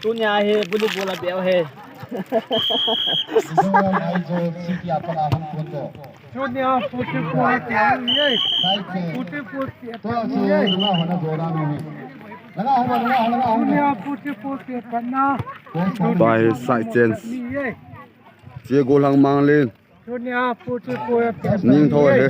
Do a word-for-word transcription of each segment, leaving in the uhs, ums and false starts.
Tunia hi volleyball a beu hi. Tunia forty-four, forty-four, tunia forty-four, tunia forty-four. Tua hi side change. Che gollhang Manglin. Ningthou ahi.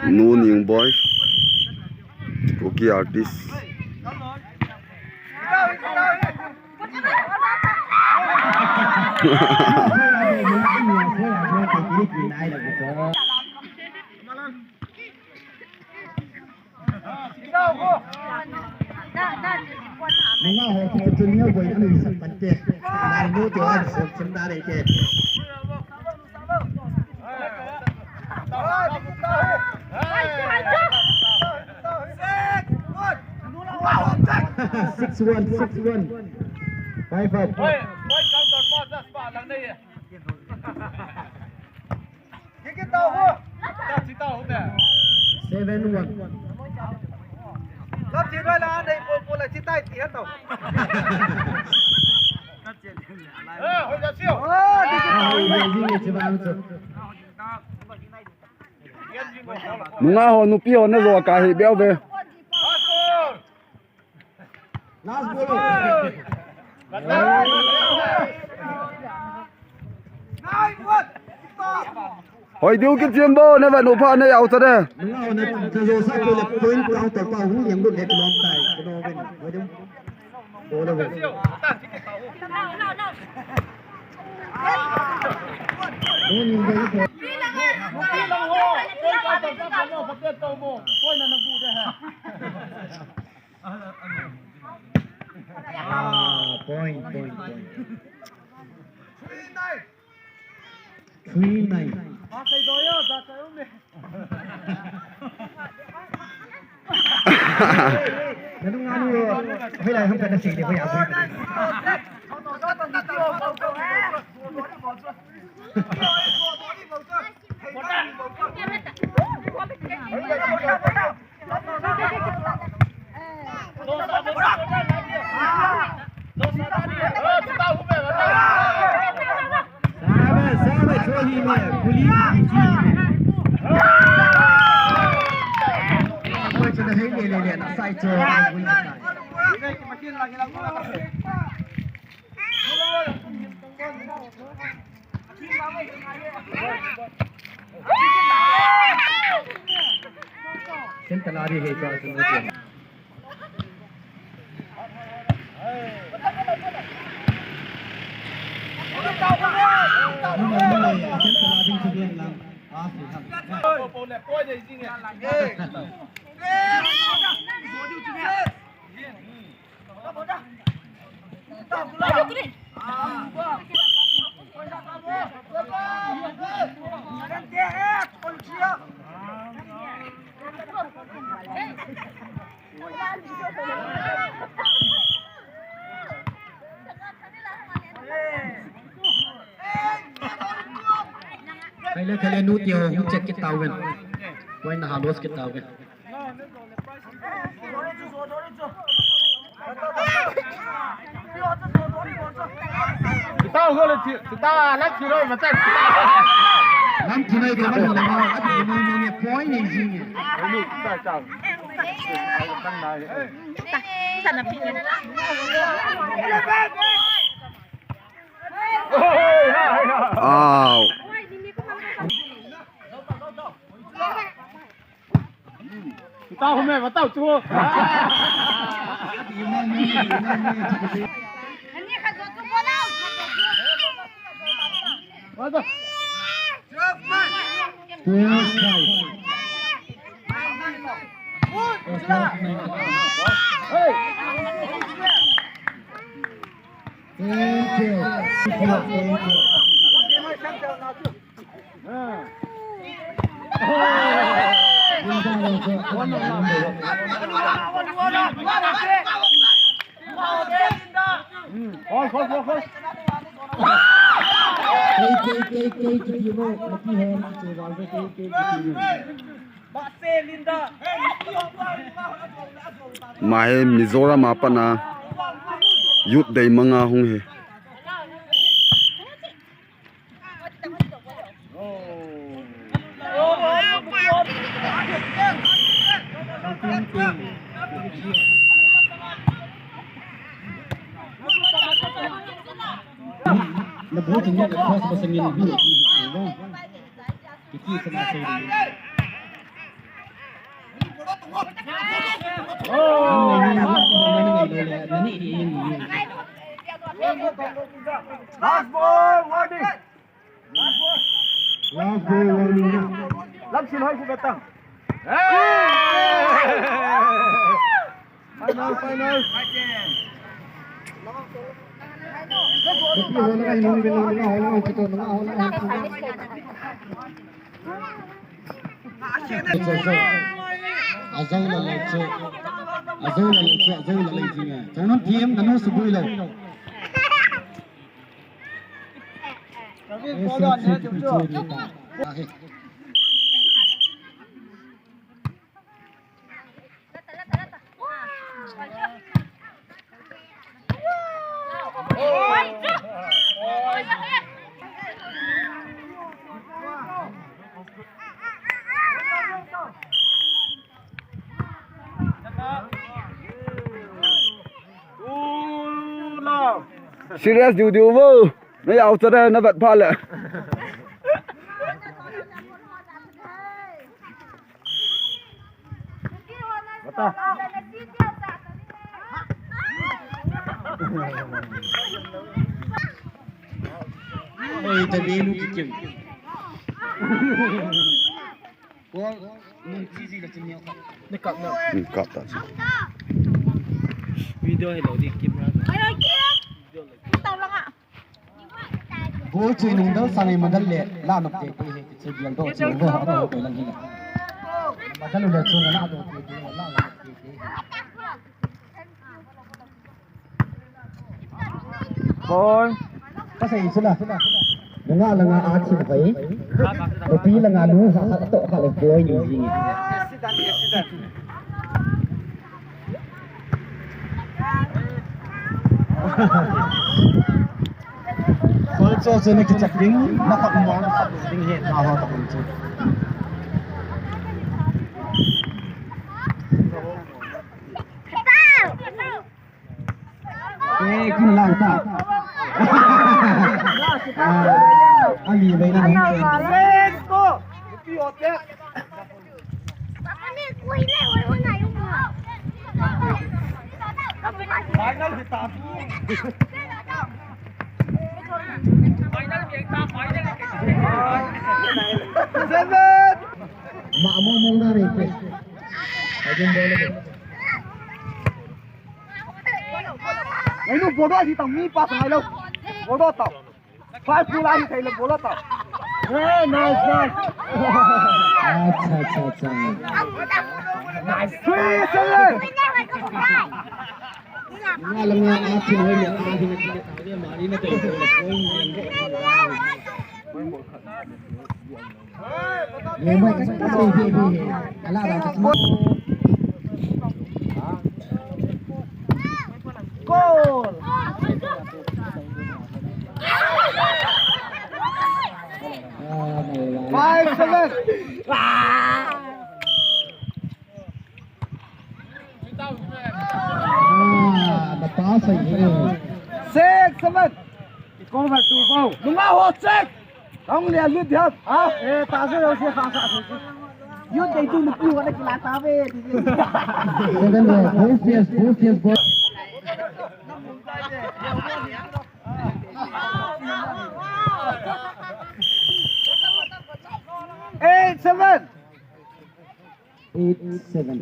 Nu Ning Boy, Kuki artist. Nunga ho kitu tu niya boy anu isap pante. Nai nu tu an sum sum da re ke. Six one, six one. Five up. Seven one. Nunga ho, nupi ho, na jo ka hi beu ve. Last ball. Hoi diu kichem bo, na va nu pha na yau cha de. Nunga ho na jo sa ko le point counter pa hu yang lut le long tai. Ko no ven. Hoi diu. Ball over. Ah, point, point, point. Three nine. Nanu nganu, hoi lai hum kana sing de, hoi a hoi. Centenary hi ka sunu ke. Khaile, khaile, nu ti ho, hung check kit tauvin. Point na ha loss kit tauvin. Kita ho le ti, kita lam ti roi ma ta. Lam ti roi ka ma le ma, ati mo mo ni point ni ji ni. Ni kita ta. Kan na. Sana pi. Aw. Kita ho me, batao chu. Batao. Ama hi Mizoram a pat a youth dei manga hung hi. Last ball, warning. Last ball, warning. Lam sin hoi ku betang. Final, final. Azou la lei chu. Azou la lei chu, azou la lei chu. Chonam team, nanu subui lou. Serious diu diu vo. Na jao cha na vet pha le. Bata. Oi, ta belu kikim. Ko nung chi ji la chin neo kha. Ni kap na. Ni kap ta chi. Video hi lo di kim ra. Ai, ai, kim. Video lo. Tao lang a. Bol chui nung dal sang i madal le, la nok te te he, chui biang do chui bo ha bo ko lang hi la. Madal le chu na la do te te, la nok te te. Bol. Pasai chu la. Langa langa a chin pai. Kopi langa lu ha ha to ha le boi ni ji. Kol cho chu na kichak ding, na kap mo na kap ding he, na ho ta kun chu. Eh, kin lang ta. Ah, ali bai na. Ma mo mo na re ke. Ajin bole. Ei nu, bol doh hi tao, mi pa sa ngai lou. Bol doh tao. Five full a hi thei lou, bol doh tao. Hey, nice, nice. Acha, acha, acha. Nice. Three, seven. Nga la nga a chin hoi le, a ding a chin le, ta le mani na te. Ye mai ka ka se he he. Ala ra ka. Goal. Five seven. Ah, na pa sa ye. Six seven. Cover to go. Nunga ho check. Kong le lut diam. Ha? Eh, ta se yo se kha sa se. Yu dei tu nupi ho na kila ta ve. Seven ball. Go fierce, go fierce ball. Eight seven. Eight seven.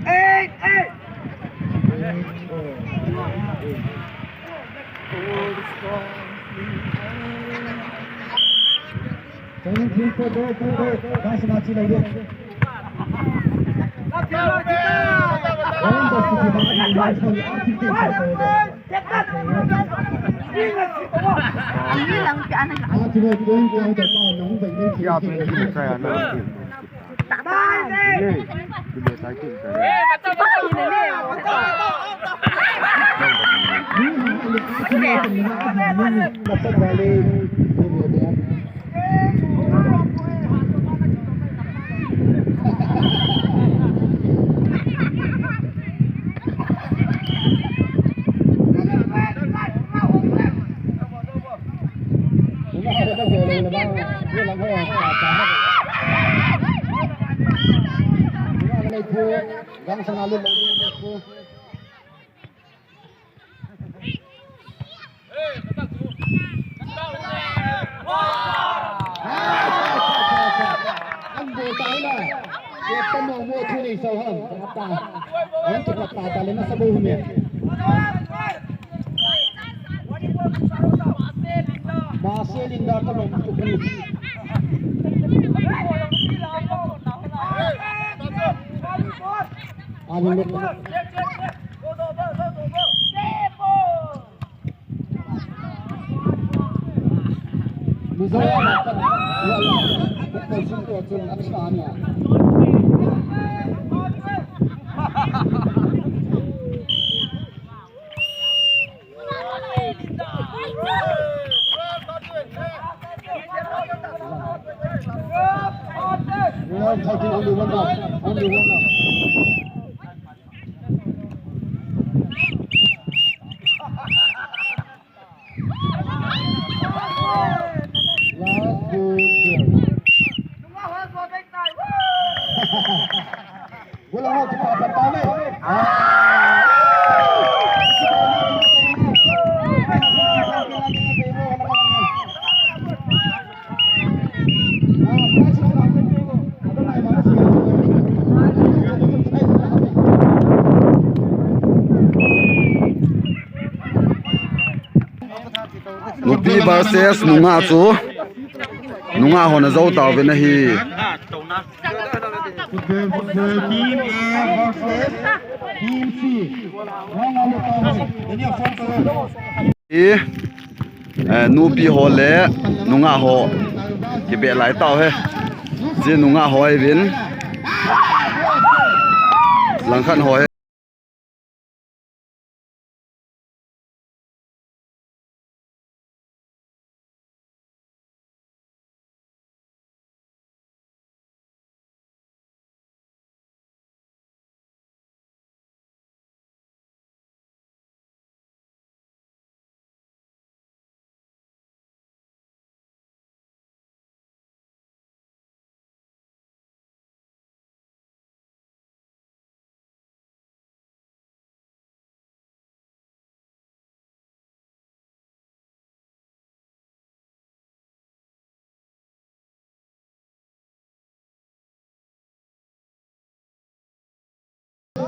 Eight eight. Marcel Linda ka long tu. Ani le. Mizoram ka, ya, ya. Ka sun to chun an sa ni. Nupi versus nungah chu nungah hon ajou tauvin ahi. Team A versus Team C. Hi, eh, nupi ho le nungah ho kibeh lai tau he. Chi nungah ho ahi uvin. Langkhat ho hi.